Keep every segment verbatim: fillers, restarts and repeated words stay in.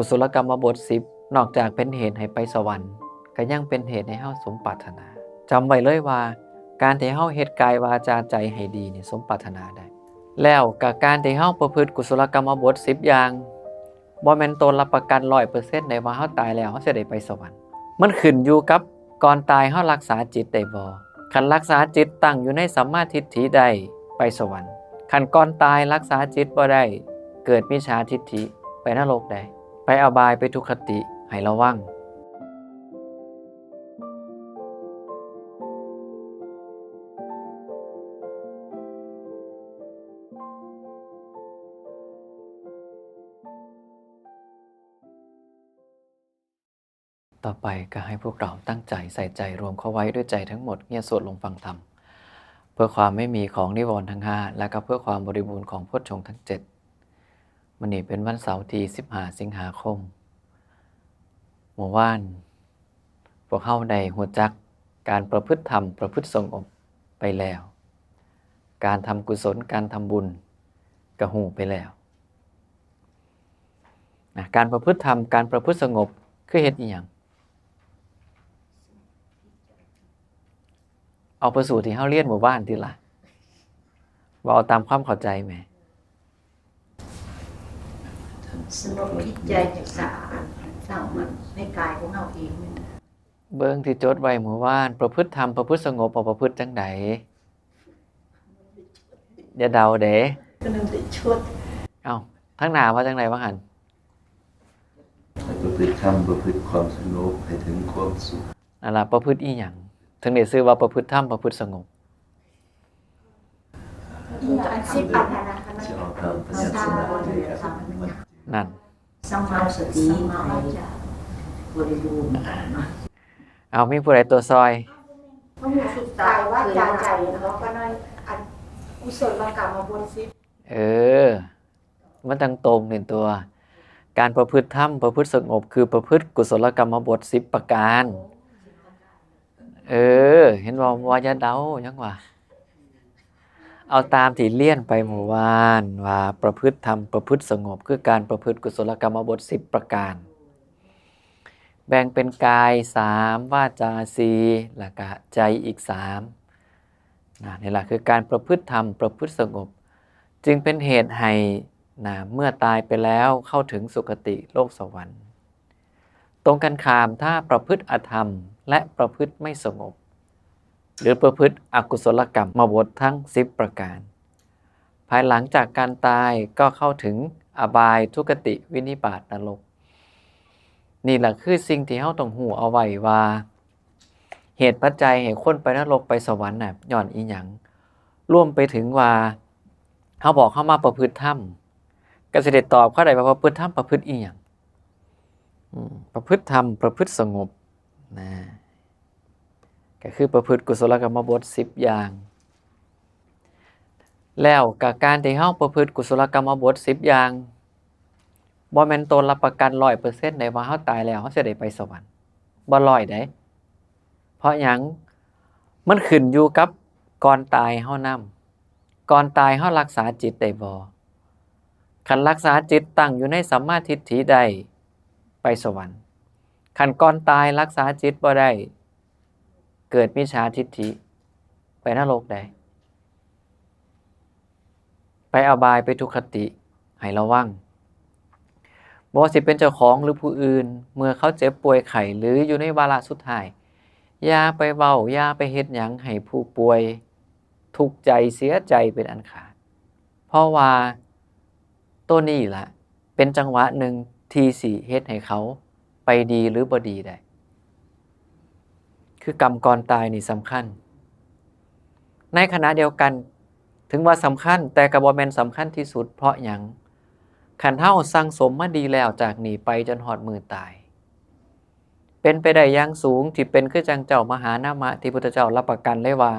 กุศลกรรมบทสิบ นอกจากเป็นเหตุให้ไปสวรรค์ ก็ยังเป็นเหตุให้เฮาสมปรารถนา จำไว้เลยว่า การที่เฮาเฮ็ดกายวาจาใจให้ดีนี่สมปรารถนาได้ แล้วก็การที่เฮาประพฤติกุศลกรรมบทสิบอย่าง บ่แม่นตัวรับประกันร้อยเปอร์เซ็นต์ได้ว่าเฮาตายแล้วเฮาสิได้ไปสวรรค์ มันขึ้นอยู่กับก่อนตายเฮารักษาจิตได้บ่ คันรักษาจิตตั้งอยู่ในสัมมาทิฏฐิได้ ไปสวรรค์ คันก่อนตายรักษาจิตบ่ได้ เกิดมิจฉาทิฏฐิ ไปนรกได้ ไปอบาย ไปทุคติ ให้ระวัง ต่อไปก็ให้พวกเราตั้งใจใส่ใจรวมเข้าไว้ด้วยใจทั้งหมด เงี่ยสวดลงฟังธรรม เพื่อความไม่มีของนิวรณ์ทั้งห้า และก็เพื่อความบริบูรณ์ของโพชฌงค์ทั้งเจ็ด มื้อนี้เป็นวันเสาร์ที่สิบห้า สิงหาคม เมื่อวาน พวกเฮาได้ฮู้จักการประพฤติธรรม ประพฤติสงบไปแล้ว การทำกุศล การทำบุญ ก็ฮู้ไปแล้ว นะ การประพฤติธรรม การประพฤติสงบ คือเฮ็ดอิหยัง เอาประสูตรที่เฮาเรียนเมื่อวานติล่ะ เว้าเอาตามความเข้าใจแหม สงบจิตใจจากสะอาดตั้งมั่นในกายของเฮาเองนี่นะ เบิ่งที่จดไว้เมื่อวาน ประพฤติธรรม ประพฤติสงบ เอาประพฤติจั่งใด อย่าเดาเด้ ก็นึกได้ชด เอ้า ทางหน้าว่าจั่งใดว่าหั่น ให้ประพฤติธรรม ประพฤติความสงบ ให้ถึงความสุข นั่นล่ะ ประพฤติอีหยัง ถึงได้ชื่อว่าประพฤติธรรม ประพฤติสงบ อันสิบอันนั้นนะ สิเอาตามปัญญาสมาธิครับ นั่น สัมมาสติให้บริบูรณ์ เอา มีผู้ใดตัวซอย พระหมู่สุดท้ายว่าจาใจแล้วก็น้อย อันกุศลกรรมบทสิบ เออ มันจั่งตรงนี่ตัว การประพฤติธรรม ประพฤติสงบ คือประพฤติกุศลกรรมบทสิบประการ เออ เห็นบ่ ว่าอย่าเดา ยังว่า เอาตามที่เรียนไปเมื่อวานว่าประพฤติธรรม ประพฤติสงบ คือการประพฤติกุศลกรรมบทสิบประการ แบ่งเป็นกายสาม วาจาสี่ แล้วก็ใจอีกสาม นะ นี่ล่ะคือการประพฤติธรรม ประพฤติสงบ จึงเป็นเหตุให้ นะ เมื่อตายไปแล้วเข้าถึงสุคติโลกสวรรค์ ตรงกันข้าม ถ้าประพฤติอธรรมและประพฤติไม่สงบ หรือประพฤติอกุศลกรรมบททั้งสิบประการ ภายหลังจากการตายก็เข้าถึงอบาย ทุคติ วินิบาต นรก นี่ล่ะคือสิ่งที่เฮาต้องฮู้เอาไว้ว่า เหตุปัจจัยให้คนไปนรกไปสวรรค์น่ะ ย้อนอีหยัง รวมไปถึงว่า เฮาบอกเฮามาประพฤติธรรม ก็สิได้ตอบเขาได้ว่าประพฤติธรรม ประพฤติอีหยัง อืม ประพฤติธรรม ประพฤติสงบ นะ ก็คือประพฤติกุศลกรรมบทสิบอย่าง แล้วก็การที่เฮาประพฤติกุศลกรรมบทสิบอย่าง บ่แม่นตัวรับประกันร้อยเปอร์เซ็นต์ได้ว่าเฮาตายแล้วเฮาสิได้ไปสวรรค์ บ่ร้อยเด้ เพราะหยัง มันขึ้นอยู่กับก่อนตายเฮานำ ก่อนตายเฮารักษาจิตได้บ่ คันรักษาจิตตั้งอยู่ในสัมมาทิฏฐิได้ ไปสวรรค์ คันก่อนตายรักษาจิตบ่ได้ เกิดมิจฉาทิฏฐิ ไปนรกได้ ไปอบาย ไปทุคติ ให้ระวัง บ่ว่าสิเป็นเจ้าของหรือผู้อื่น เมื่อเขาเจ็บป่วยไข้หรืออยู่ในวาระสุดท้าย อย่าไปเว้า อย่าไปเฮ็ดหยังให้ผู้ป่วยทุกข์ใจเสียใจเป็นอันขาด เพราะว่าตัวนี้ล่ะ เป็นจังหวะหนึ่งที่สิเฮ็ดให้เขาไปดีหรือบ่ดีได้ คือกรรมก่อนตายนี่สำคัญ ในขณะเดียวกัน ถึงว่าสำคัญ แต่ก็บ่แม่นสำคัญที่สุด เพราะหยัง คันเฮาสั่งสมมาดีแล้ว จากนี้ไปจนฮอดมื้อตาย เป็นไปได้อย่างสูงที่เป็นคือจั่งเจ้ามหานามะที่พุทธเจ้ารับประกันเลยว่า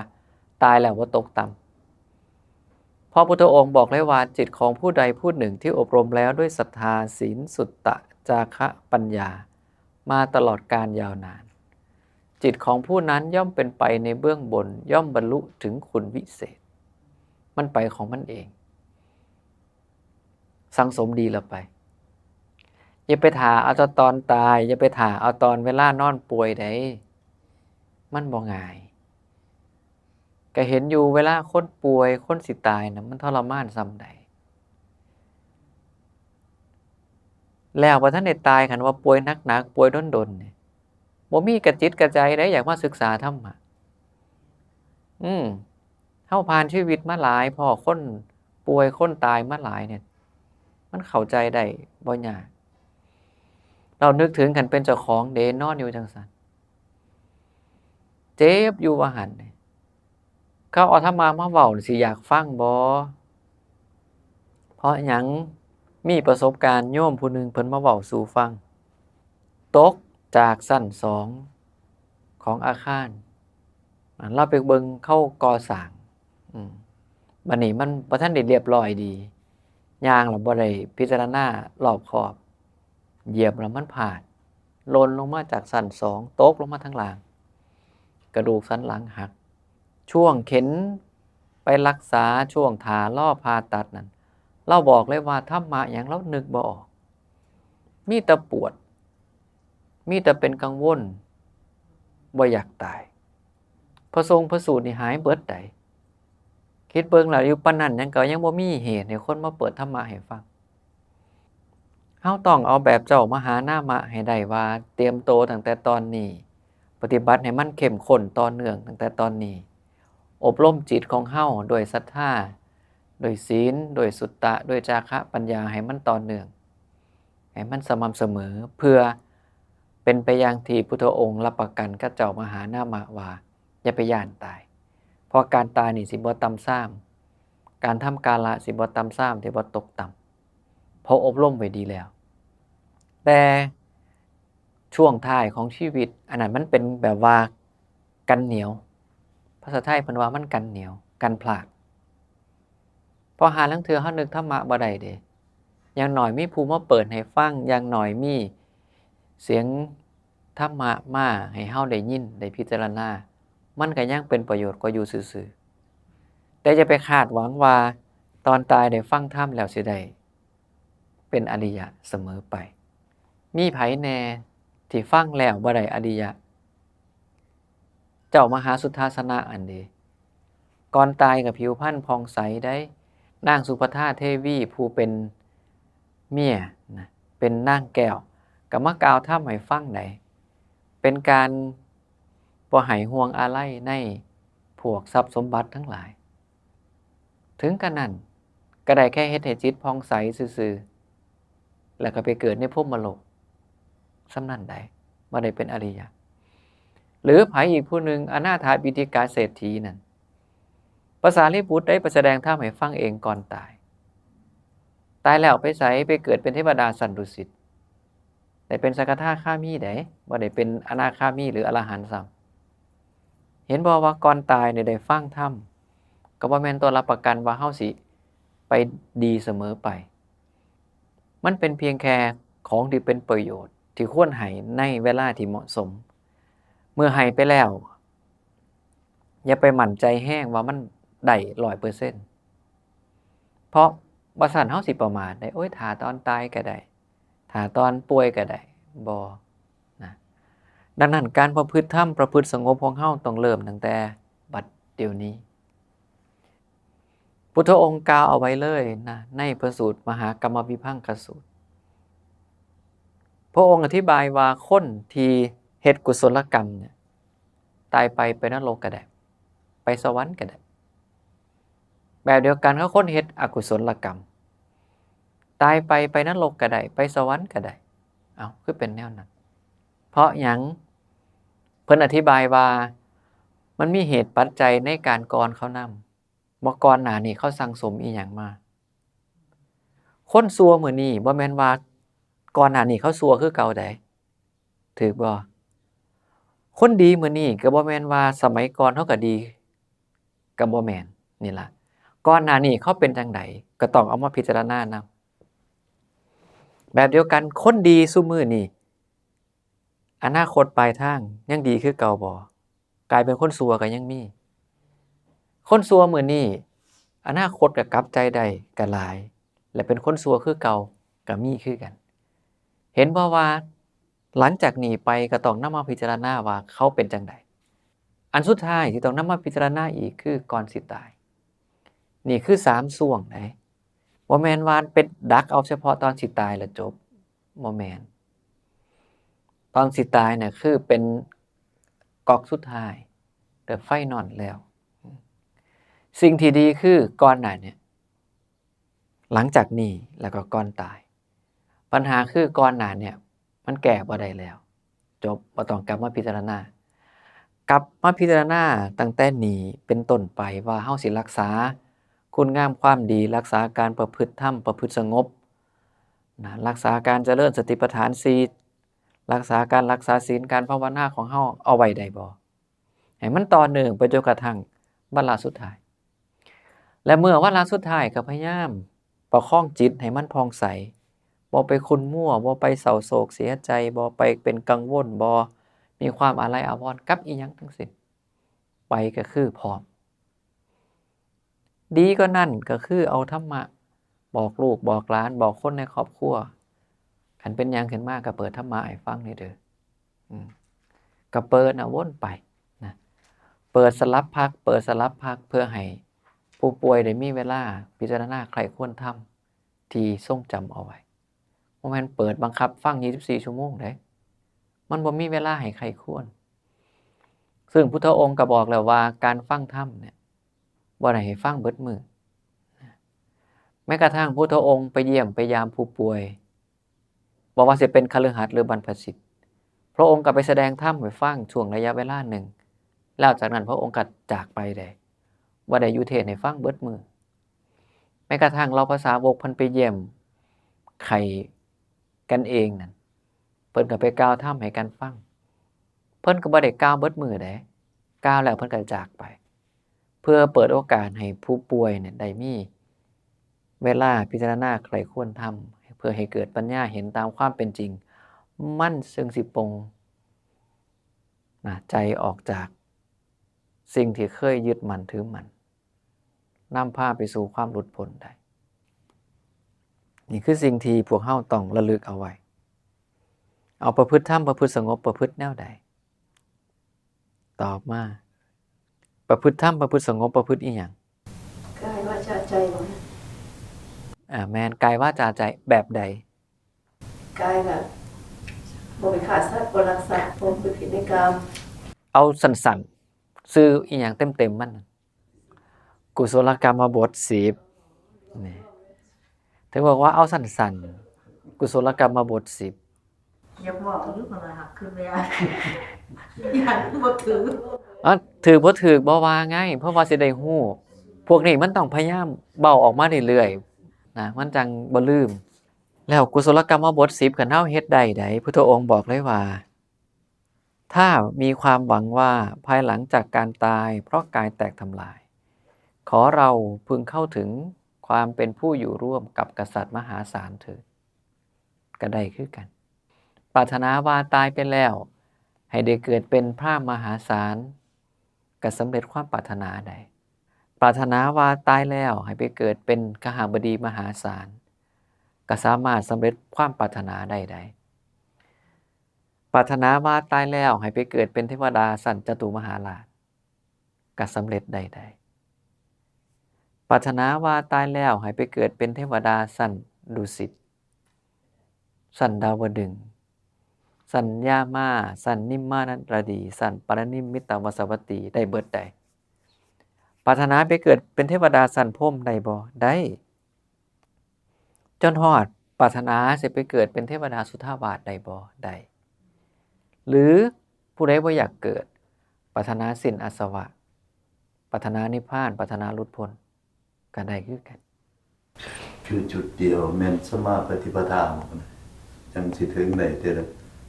ตายแล้วบ่ตกต่ำ เพราะพุทธองค์บอกเลยว่า จิตของผู้ใดผู้หนึ่งที่อบรมแล้วด้วยศรัทธา ศีล สุตตะ จาคะ ปัญญา มาตลอดกาลยาวนาน จิตของผู้นั้นย่อมเป็นไปในเบื้องบน ย่อมบรรลุถึงคุณวิเศษ มันไปของมันเอง สั่งสมดีแล้วไป อย่าไปถ่าเอาแต่ตอนตาย อย่าไปถ่าเอาตอนเวลานอนป่วยใด มันบ่ง่าย ก็เห็นอยู่เวลาคนป่วย คนสิตายนะ มันทรมานส่ำใด แล้วบ่ทันได้ตาย คันว่าป่วยหนักๆ ป่วยดนๆ นี่ บ่มีกระจิตกระใจใดอยากมาศึกษาธรรมะ อืม เฮาผ่านชีวิตมาหลาย พ้อคนป่วยคนตายมาหลายเนี่ย มันเข้าใจได้บ่ยาก เรานึกถึงคันเป็นเจ้าของเด้ นอนอยู่จั่งซั้น เจ็บอยู่ว่าหั่นนี่ เขาเอาธรรมะมาเว้านี่สิอยากฟังบ่ เพราะหยัง มีประสบการณ์โยมผู้หนึ่งเพิ่นมาเว้าสู่ฟัง ตกจากชั้นสองของอาคาร อันลาวไปเบิ่งเขาก่อสร้าง อืม บัดนี้มันบ่ทันได้เรียบร้อยดี ย่างแล้วบ่ได้พิจารณารอบคอบ เหยียบแล้วมันพลาด หล่นลงมาจากชั้นสอง ตกลงมาทางล่าง กระดูกสันหลังหัก ช่วงเข็นไปรักษา ช่วงถ่ารอผ่าตัดนั่น ลาวบอกเลยว่าธรรมะหยังลาวนึกบ่ออก มีแต่ปวด มีแต่เป็นกังวล บ่อยากตาย พระสงฆ์พระสูตรนี่หายเบิดใด คิดเบิ่งแล้วอยู่ปานนั้นหยังก็ยังบ่มีเหตุให้คนมาเปิดธรรมะให้ฟัง เฮาต้องเอาแบบเจ้ามหานามะให้ได้ว่าเตรียมโตตั้งแต่ตอนนี้ ปฏิบัติให้มันเข้มข้นต่อเนื่องตั้งแต่ตอนนี้ อบรมจิตของเฮาด้วยศรัทธา ด้วยศีล ด้วยสุตตะ ด้วยจาคะปัญญาให้มันต่อเนื่อง ให้มันสม่ำเสมอ เพื่อเป็นไปอย่างที่พุทธองค์รับประกันกับเจ้ามหานามะว่า อย่าไปย้านตาย เพราะการตายนี่สิบ่ต่ำซาม การทำกาละสิบ่ต่ำซาม สิบ่ตกต่ำ เพราะอบรมไว้ดีแล้ว แต่ช่วงท้ายของชีวิต อันนั้นมันเป็นแบบว่ากันเหนียว ภาษาไทยเพิ่นว่ามันกันเหนียว กันพลาด เพราะหาลางเทื่อเฮานึกธรรมะบ่ได้เด้ อย่างน้อยมีผู้มาเปิดให้ฟัง อย่างน้อยมีเสียงธรรมะมาให้เฮาได้ยิน ได้พิจารณา มันก็ยังเป็นประโยชน์กว่าอยู่ซื่อๆ แต่อย่าไปคาดหวังว่าตอนตายได้ฟังธรรมแล้วสิได้เป็นอริยะเสมอไป มีไผแน่ที่ฟังแล้วบ่ได้อริยะ เจ้ามหาสุทัศนะอันเด้ ก่อนตายก็ผิวพรรณผ่องใสได้ นางสุภัททาเทวีผู้เป็นเมียนะ เป็นนางแก้ว ก็มากล่าวธรรมให้ฟังได้ เป็นการบ่ให้ห่วงอาลัยในพวกทรัพย์สมบัติทั้งหลาย ถึงกะนั้นก็ได้แค่เฮ็ดให้จิตผ่องใสซื่อๆ แล้วก็ไปเกิดในพรหมโลก ส่ำนั้นได้ บ่ได้เป็นอริยะ หรือไผอีกผู้หนึ่ง อนาถปิณฑิกะเศรษฐีนั่น พระสารีบุตรได้ไปแสดงธรรมให้ฟังเองก่อนตาย ตายแล้วไปไส ไปเกิดเป็นเทวดาชั้นดุสิต ได้เป็นสกทาคามีได๋ บ่ได้เป็นอนาคามีหรืออรหันต์ซ้ำ เห็นบ่ว่าก่อนตายเนี่ยได้ฟังธรรม ก็บ่แม่นตัวรับประกันว่าเฮาสิไปดีเสมอไป มันเป็นเพียงแค่ของที่เป็นประโยชน์ ที่ควรให้ในเวลาที่เหมาะสม เมื่อให้ไปแล้ว อย่าไปมั่นใจแฮงว่ามันได้ร้อยเปอร์เซ็นต์ เพราะบ่ซั้นเฮาสิประมาทได้ โอ้ย ถ้าตอนตายก็ได้ ถ้าตอนป่วยก็ได้ บ่นะ ดังนั้นการประพฤติธรรม ประพฤติสงบของเฮาต้องเริ่มตั้งแต่บัดเดี๋ยวนี้ พุทธองค์กล่าวเอาไว้เลยนะ ในพระสูตรมหากรรมวิภังคสูตร พระองค์อธิบายว่าคนที่เฮ็ดกุศลกรรมเนี่ย ตายไปไปนรกก็ได้ ไปสวรรค์ก็ได้ แบบเดียวกันกับคนเฮ็ดอกุศลกรรม ตายไปไปนรกก็ได้ ไปสวรรค์ก็ได้ เอ้า คือเป็นแนวนั้น เพราะหยัง เพิ่นอธิบายว่ามันมีเหตุปัจจัยในการก่อนเขานำ ว่าก่อนหน้านี้เขาสั่งสมอีหยังมา คนชั่วมื้อนี้บ่แม่นว่าก่อนหน้านี้เขาชั่วคือเก่าใด๋ ถูกบ่ คนดีมื้อนี้ก็บ่แม่นว่าสมัยก่อนเขาก็ดี ก็บ่แม่น นี่ล่ะ ก่อนหน้านี้เขาเป็นจั่งใด๋ ก็ต้องเอามาพิจารณานำ แบบเดียวกัน คนดีซุมื้อนี้ อนาคตปลายทางยังดีคือเก่าบ่ กลายเป็นคนชั่วก็ยังมี คนชั่วมื้อนี้ อนาคตก็กลับใจได้ก็หลาย และเป็นคนชั่วคือเก่าก็มีคือกัน เห็นบ่ว่าหลังจากนี้ไปก็ต้องนำมาพิจารณาว่าเขาเป็นจั่งใด อันสุดท้ายที่ต้องนำมาพิจารณาอีกคือก่อนสิตาย นี่คือสามช่วงใด บ่แม่นว่าไปดักเอาเฉพาะตอนสิตายแล้วจบ บ่แม่น ตอนสิตายเนี่ยคือเป็นก๊อกสุดท้าย The final แล้ว สิ่งที่ดีคือก่อนหน้าเนี่ย หลังจากนี้แล้วก็ก่อนตาย ปัญหาคือก่อนหน้าเนี่ย มันแก้บ่ได้แล้ว จบ บ่ต้องกลับมาพิจารณา กลับมาพิจารณาตั้งแต่นี้เป็นต้นไปว่าเฮาสิรักษาคุณงามความดี รักษาการประพฤติธรรม ประพฤติสงบนะ รักษาการเจริญสติปัฏฐานสี่ รักษาการรักษาศีล การภาวนาของเฮาเอาไว้ได้บ่ ให้มันต่อเนื่องไปจนกระทั่งวาระสุดท้าย และเมื่อวาระสุดท้ายก็พยายามประคองจิตให้มันผ่องใส บ่ไปขุ่นมัว บ่ไปเศร้าโศกเสียใจ บ่ไปเป็นกังวล บ่มีความอาลัยอาวรณ์กับอิหยังทั้งสิ้น ไปก็คือพร้อม ดีกว่านั้นก็คือเอาธรรมะบอกลูกบอกหลาน บอกคนในครอบครัว คันเป็นหยังขึ้นมาก็เปิดธรรมะให้ฟังนี่เด้อ อืม ก็เปิดนะวนไปนะ เปิดสลับพัก เปิดสลับพัก เพื่อให้ผู้ป่วยได้มีเวลาพิจารณาใคร่ครวญธรรมที่ทรงจำเอาไว้ บ่แม่นเปิดบังคับฟังยี่สิบสี่ชั่วโมงเด้ มันบ่มีเวลาให้ใคร่ครวญ ซึ่งพุทธองค์ก็บอกแล้วว่าการฟังธรรมเนี่ย บ่ได้ให้ฟังเบิดมื้อ แม้กระทั่งพุทธองค์ไปเยี่ยมไปยามผู้ป่วย บ่ว่าสิเป็นคฤหัสถ์หรือบรรพชิต พระองค์ก็ไปแสดงธรรมให้ฟังช่วงระยะเวลาหนึ่ง แล้วจากนั้นพระองค์ก็จากไปได้ บ่ได้อยู่เทศน์ให้ฟังเบิดมื้อ แม้กระทั่งเหล่าพระสาวกเพิ่นไปเยี่ยมไข้กันเองนั่น เพิ่นก็ไปกล่าวธรรมให้กันฟัง เพิ่นก็บ่ได้กล่าวเบิดมื้อเด้ กล่าวแล้วเพิ่นก็จากไป เพื่อเปิดโอกาสให้ผู้ป่วยเนี่ยได้มีเวลาพิจารณาใคร่ครวญธรรม เพื่อให้เกิดปัญญาเห็นตามความเป็นจริง มันซึ่งสิปลงนะ ใจออกจากสิ่งที่เคยยึดมั่นถือมั่น นำพาไปสู่ความหลุดพ้นได้ นี่คือสิ่งที่พวกเฮาต้องระลึกเอาไว้ เอาประพฤติธรรม ประพฤติสงบ ประพฤติแนวใด ตอบมา ประพฤติธรรม ประพฤติสงบ ประพฤติอีหยัง กายวาจาใจบ่ อ่า แม่น กายวาจาใจแบบใด กายแบบบ่ไปฆ่าสัตว์ บ่ลักทรัพย์ บ่ประพฤติผิดในกาม เอาสั้นๆ ชื่ออีหยังเต็มๆมันน่ะ กุศลกรรมบทสิบ นี่ ถึงบอกว่าเอาสั้นๆ กุศลกรรมบทสิบ อย่าบอกหรือเปล่าล่ะ คือเวลา อย่าบ่ถือ อ่ะ ถือบ่ถือบ่ว่าไง เพราะว่าสิได้ฮู้ พวกนี้มันต้องพยายามเว้าออกมาเรื่อยๆ นะ มันจั่งบ่ลืม แล้วกุศลกรรมบทสิบ คันเฮาเฮ็ดได้ใด พุทธองค์บอกเลยว่า ถ้ามีความหวังว่าภายหลังจากการตายเพราะกายแตกทำลาย ขอเราพึงเข้าถึงความเป็นผู้อยู่ร่วมกับกษัตริย์มหาศาลเถิด ก็ได้คือกัน ปรารถนาว่าตายไปแล้ว ให้ได้เกิดเป็นพราหมณ์มหาศาล ก็สำเร็จความปรารถนาได้ ปรารถนาว่าตายแล้วให้ไปเกิดเป็นคหบดีมหาศาล ก็สามารถสำเร็จความปรารถนาได้ได้ ปรารถนาว่าตายแล้วให้ไปเกิดเป็นเทวดาชั้นจตุมหาราช ก็สำเร็จได้ได้ ปรารถนาว่าตายแล้วให้ไปเกิดเป็นเทวดาชั้นดุสิต ชั้นดาวดึงส์ ชั้นยามา ชั้นนิมมานรดี ชั้นปรนิมมิตวสวัตตี ได้เบิดได้ ปรารถนาไปเกิดเป็นเทวดาชั้นพรหมได้บ่ ได้ จนฮอดปรารถนาสิไปเกิดเป็นเทวดาสุทาวาสได้บ่ ได้ หรือผู้ใดบ่อยากเกิด ปรารถนาสิ้นอาสวะ ปรารถนานิพพาน ปรารถนาหลุดพ้น ก็ได้คือกัน คือจุดเดียวแม่นสัมมาปฏิปทาหมดนะ จังสิถึงได้แต่ละ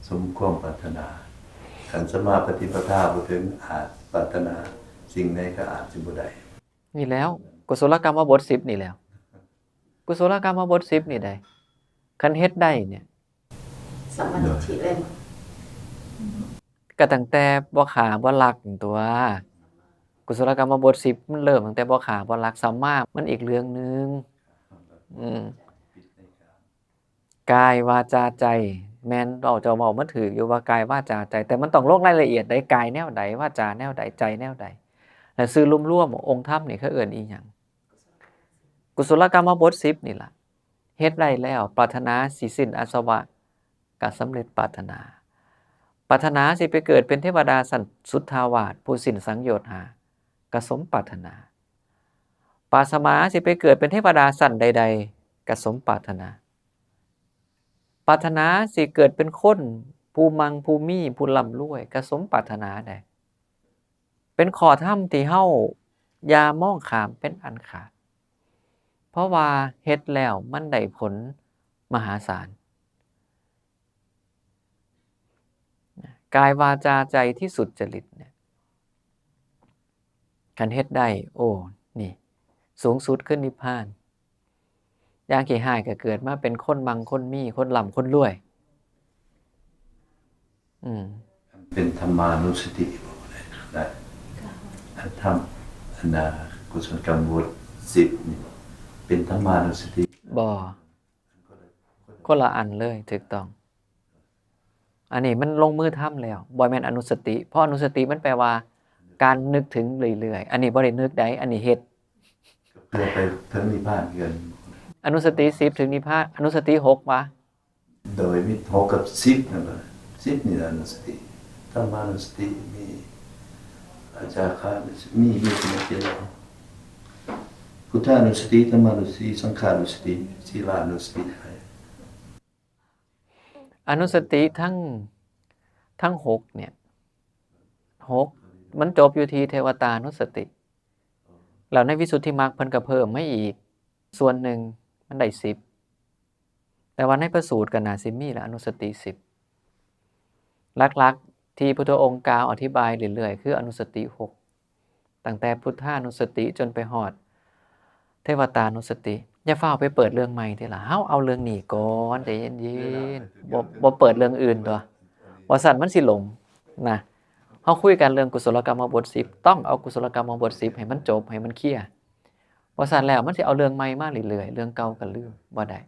สมความปรารถนา คันสัมมาปฏิปทาบ่ถึง อาจปรารถนาสิ่งใดก็อาจสิบ่ได้ นี่แล้ว กุศลกรรมบทสิบนี่แล้ว กุศลกรรมบทสิบนี่ได้ คันเฮ็ดได้เนี่ย สัมมาทิฏฐิเลย ก็ตั้งแต่บ่ฆ่าบ่ลักนั่นตัว กุศลกรรมบทสิบมันเริ่มตั้งแต่บ่ฆ่าบ่ลัก สัมมามันอีกเรื่องหนึ่ง อืม กายวาจาใจ แม่นเว้า เจ้าเว้ามาถืกอยู่ว่ากายวาจาใจ แต่มันต้องลงรายละเอียดใด กายแนวใด วาจาแนวใด ใจแนวใด และซื่อรวมๆ องค์ธรรมนี่เขาเอิ้นอีหยัง กุศลกรรมบทสิบนี่ล่ะ เฮ็ดได้แล้ว ปรารถนาสิสิ้นอาสวะ ก็สำเร็จปรารถนา ปรารถนาสิไปเกิดเป็นเทวดาชั้นสุทธาวาส ผู้สิ้นสังโยชน์ห้า ก็สมปรารถนา ปรารถนาสิไปเกิดเป็นเทวดาชั้นใดๆ ก็สมปรารถนา ปรารถนาสิเกิดเป็นคนผู้มั่งผู้มี ผู้ร่ำรวย ก็สมปรารถนาได้ เป็นข้อธรรมที่เฮาอย่ามองข้ามเป็นอันขาด เพราะว่าเฮ็ดแล้วมันได้ผลมหาศาล กายวาจาใจที่สุจริตเนี่ย คันเฮ็ดได้ โอ้ นี่ สูงสุดคือนิพพาน อย่างขี้ฮ้ายก็เกิดมาเป็นคนมั่งคนมี คนร่ำคนรวย อืม เป็นธรรมานุสติบ่ได้นะอันทำอันน่ะกุศลกรรมบทสิบนี่เป็นธรรมานุสติ บ่ คนละอันเลย ถูกต้อง อันนี้มันลงมือทำแล้ว บ่แม่นอนุสติ เพราะอนุสติมันแปลว่า การนึกถึงเรื่อยๆ อันนี้บ่ได้นึกได้ อันนี้เฮ็ด เพื่อไปถึงนิพพานกัน อนุสติสิบถึงนิพพาน อนุสติหกวะ โดยมีหกกับสิบนั่นแหละสิบนี่แหละอนุสติธรรมานุสติมีอาจาคานุสติมีมีสมุติแล้วพุทธานุสติธรรมานุสติสังขานุสติศีลานุสติไป อนุสติทั้งทั้งหกเนี่ย หก มันจบอยู่ที่เทวตานุสติ แล้วในวิสุทธิมรรคเพิ่นก็เพิ่มมาอีก ส่วนหนึ่งมันได้สิบ แต่ว่าในพระสูตรก็น่าสิมีละอนุสติสิบ หลักๆ ที่พุทธองค์กล่าวอธิบายเรื่อยๆ คืออนุสติหก ตั้งแต่พุทธานุสติจนไปฮอด เทวตานุสติ อย่าฟ้าวไปเปิดเรื่องใหม่ติล่ะ เฮาเอาเรื่องนี้ก่อน ใจเย็นๆ บ่ บ่เปิดเรื่องอื่นตัว ว่าซั่นมันสิหลงนะ เฮาคุยกันเรื่องกุศลกรรมบทสิบ ต้องเอากุศลกรรมบทสิบให้มันจบ ให้มันเคลียร์ ว่าซั่นแล้วมันสิเอาเรื่องใหม่มาเรื่อยๆ เรื่องเก่าก็ลืมบ่ได้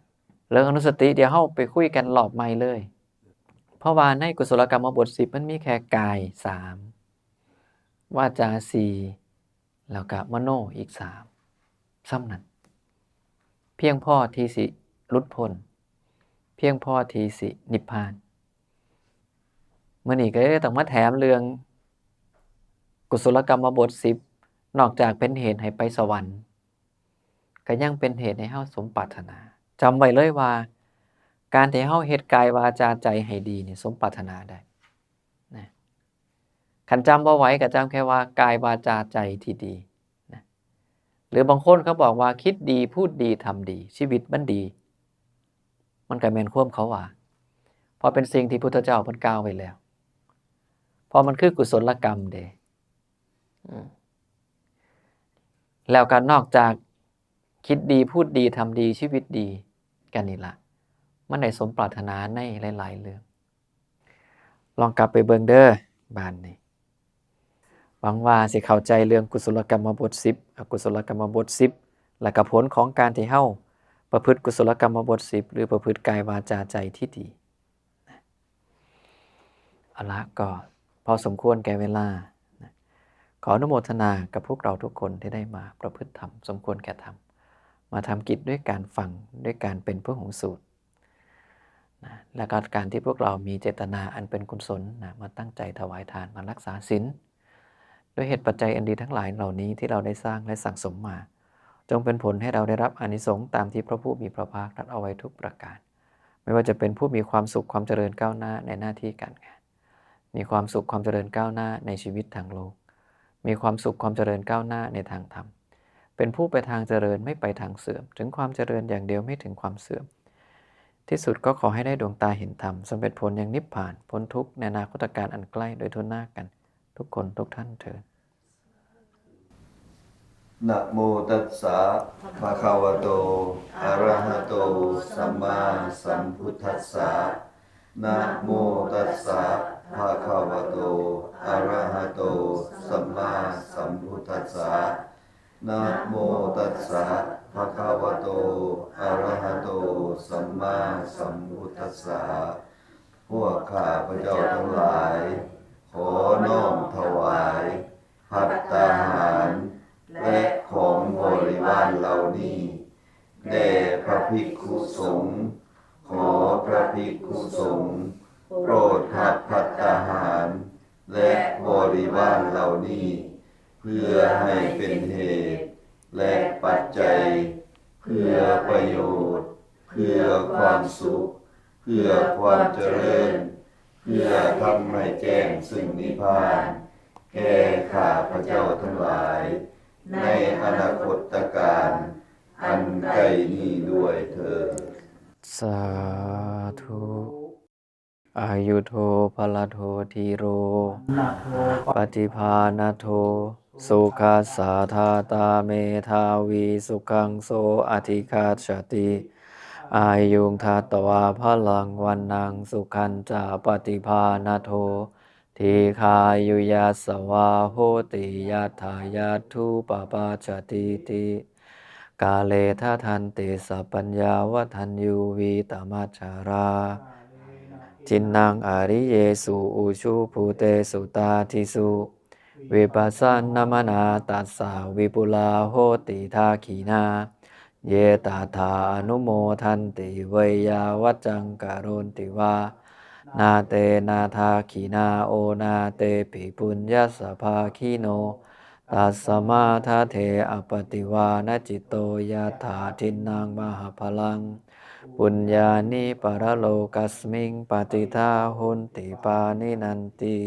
เรื่องอนุสติเดี๋ยวเฮาไปคุยกันรอบใหม่เลย เพราะว่าในกุศลกรรมบทสิบ มันมีแค่กายสาม วาจาสี่ แล้วก็มโนอีกสาม ส่ำนั้น เพียงพอที่สิหลุดพ้น เพียงพอที่สินิพพาน มื้อนี้ก็เลยต้องมาแถมเรื่องกุศลกรรมบทสิบ นอกจากเป็นเหตุให้ไปสวรรค์ ก็ยังเป็นเหตุให้เฮาสมปรารถนา จำไว้เลยว่า การที่เฮาเฮ็ดกายวาจาใจให้ดีนี่สมปรารถนาได้นะ คันจำบ่ไหวก็จำแค่ว่ากายวาจาใจที่ดีนะ หรือบางคนเขาบอกว่าคิดดีพูดดีทำดี ชีวิตมันดี มันก็แม่นความเขาว่า เพราะเป็นสิ่งที่พุทธเจ้าเพิ่นกล่าวไว้แล้ว เพราะมันคือกุศลกรรมเด้ อืม แล้วก็นอกจากคิดดีพูดดีทำดีชีวิตดีกันนี่ละ มันได้สมปรารถนาในหลายๆเรื่อง ลองกลับไปเบิ่งเด้อ บาดนี้ หวังว่าสิเข้าใจเรื่องกุศลกรรมบทสิบ อกุศลกรรมบทสิบ และก็ผลของการที่เฮาประพฤติกุศลกรรมบทสิบ หรือประพฤติกายวาจาใจที่ดี เอาละ ก็พอสมควรแก่เวลา ขออนุโมทนากับพวกเราทุกคนที่ได้มาประพฤติธรรม สมควรแก่ธรรม มาทำกิจด้วยการฟัง ด้วยการเป็นผู้หงสูตรนะ และก็การที่พวกเรามีเจตนาอันเป็นกุศลนะ มาตั้งใจถวายทาน มารักษาศีล ด้วยเหตุปัจจัยอันดีทั้งหลายเหล่านี้ที่เราได้สร้างและสั่งสมมา จงเป็นผลให้เราได้รับอานิสงส์ตามที่พระผู้มีพระภาคตรัสเอาไว้ทุกประการ ไม่ว่าจะเป็นผู้มีความสุขความเจริญก้าวหน้าในหน้าที่การงาน มีความสุขความเจริญก้าวหน้าในชีวิตทางโลก มีความสุขความเจริญก้าวหน้าในทางธรรม เป็นผู้ไปทางเจริญไม่ไปทางเสื่อม ถึงความเจริญอย่างเดียวไม่ถึงความเสื่อม ที่สุดก็ขอให้ได้ดวงตาเห็นธรรม สำเร็จผลยังนิพพาน พ้นทุกข์ในอนาคตกาลอันใกล้โดยทั่วหน้ากัน ทุกคนทุกท่านเทอญ นะโมตัสสะภะคะวะโต อะระหะโต สัมมาสัมพุทธัสสะ นะโมตัสสะภะคะวะโต อะระหะโต สัมมาสัมพุทธัสสะ นะโมตัสสะภะคะวะโต อะระหะโต สัมมาสัมพุทธัสสะ พวกข้าพเจ้าทั้งหลาย ขอน้อมถวาย ภัตตาหาร และของบริวารเหล่านี้ แด่พระภิกขุสงฆ์ ขอพระภิกขุสงฆ์ โปรดรับภัตตาหาร และบริวารเหล่านี้ เพื่อให้เป็นเหตุ และปัจจัย เพื่อประโยชน์ เพื่อความสุข เพื่อความเจริญ เพื่อทำให้แจ้งซึ่งนิพพาน แก่ข้าพเจ้าทั้งหลาย ในอนาคตกาลอันใกล้นี้ด้วยเถิด สาธุ อายุโทพลโทธีโร ปฏิภาณโท สุขัสสาธาตาเมธาวี สุขังโสอธิคัจฉติ อายุงทัตวาพลังวันนังสุขันจะปฏิภาณโท ทีคายุยัสสวาโหติยัตถายัตถุปปัจจติติ กาเลทะทันติสัพพัญญาวัฒัญยูวีตมัจฉารา จินนังอริเยสุอุชุภูเตสุตาทิสุ วิปัสสนมนาตัสสาวิปุลาโหติทาขีนา เยตัฏฐาอนุโมทันติเวยยาวัจจังกโรนติวา นาเตนาทาขีนาโอนาเตปิปุญญสภาขีโน ตัสมาทะเทอปติวาณจิตโตยัตถาทินนังมหาพลัง ปุญญานิปรโลกัสมิงปฏิทาหุนติปานินันติ